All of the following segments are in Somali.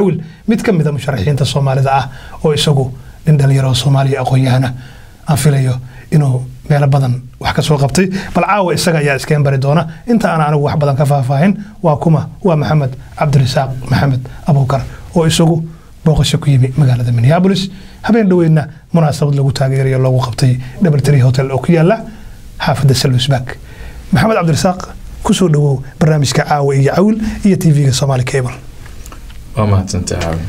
Cawil, mid ka mid a musharaxiinta Soomaalida ah oo isagu nin dhalinyaro Soomaaliya, aqoon-yahana, aan filayo inuu meelo badan wax ka soo qabtay. Bal caawa isaga ayaa iskeen bari doona inta aan anigu wax badan ka faahfaahin. Waa kuma? Waa Maxamed Cabdirasaaq Maxamed Abuukar oo isagu booqasho ku yimi magaalada Minneapolis, habeen dhoweydna munaasabad lagu taageerayo loogu qabtay DoubleTree Hotel oo ku yaala xaafadda Salusback. Maxamed Cabdirasaaq, kusoo dhawow barnaamijka Caawa iyo Cawil iyo TV-ga Somali Cable. Waa mahadsantahay, Cawil.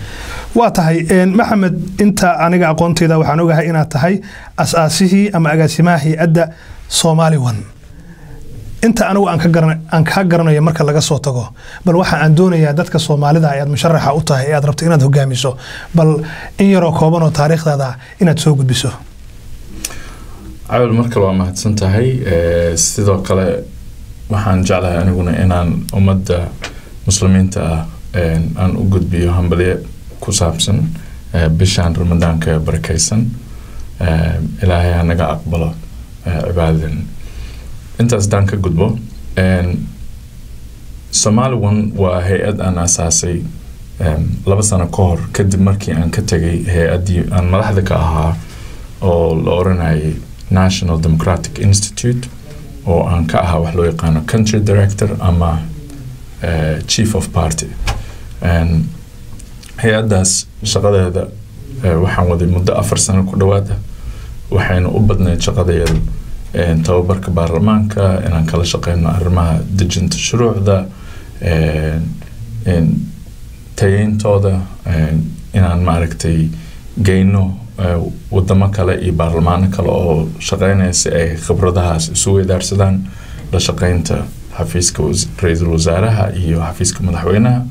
Waa tahay, Maxamed, inta aniga aqoonteyda waxaan ogahay inaad tahay as-aasihii ama agaasimaha hay-adda Somali One. Inta anigu aan kaa garanayo marka laga soo tago, bal waxa aan doonayaa dadka Soomaalida ee aad musharaxa u tahay ee aad rabto inaad hogaamiso, bal in yaroo kooban oo taariikhdaada inaad soo gudbiso. Cawil, mar kale waa mahadsan tahay. Sidoo kale waxaan jeclahay aniguna inaan ummadda Muslimiinta ah aan u gudbiyo hambalye ku saabsan bishaan Ramadaanka ee barakeysan. Ilaahay ha naga aqbalo cibaadadan. Intaas haddaan ka gudbo, Somali One waa hay-ad aan asaasay 2 sano ka hor, kadib markii aan ka tegay hay-addii aan madaxda ka ahaa oo la oranayay National Democratic Institute, oo aan ka ahaa wax loo yaqaano country director ama chief of party. Hay-addaas shaqadeeda waxaan waday muddo 4 sano ku dhowaada. Waxayna u badnayd shaqadeedu tababarka baarlamaanka, inaan kala shaqeyno arrimaha dejinta shuruucda, tayeyntooda, inaan maaragtay geyno wadamo kale iyo baarlamaano kale oo shaqeynaya si ay khibradahaas isu weydaarsadaan, la shaqeynta xafiiska ra-iisul wasaaraha iyo xafiiska madaxweynaha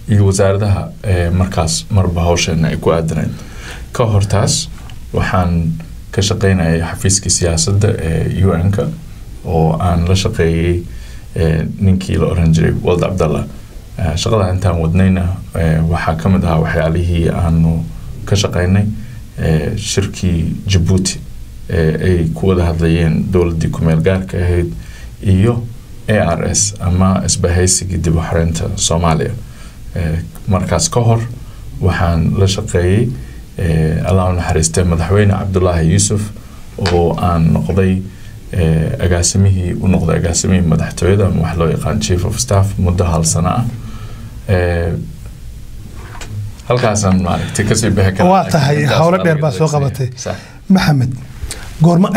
iyo wasaaradaha markaas marba hawsheena ay ku aadanayd. Ka hor taas waxaan ka shaqeynayay xafiiskii siyaasadda ee UN-ka oo aan la shaqeeyey ninkii la oran jiray Wald Cabdallah. Shaqada intaan wadnayna waxaa ka mid ahaa waxyaalihii aanu ka shaqeynay shirkii Jabuuti ee ay ku wada hadlayeen dowladdii ku-meel gaarka ahayd iyo ARS ama isbahaysigii dib u xoreynta Soomaaliya. Markaas ka hor waxaan la shaqeeyey, Allah u naxariistay, madaxweyne Cabdulaahi Yuusuf oo aan noqday agaasimihii u noqday agaasimihii madaxtooyada ama wax loo yaqaan chief of staff muddo hal sano ah. Halkaasaan maaragtay kasii bixi karaa. Waa tahay, laakiin intaas howlo baa dheer laga baa soo adeegsanaya. qabatay. Sax. Maxamed, goorma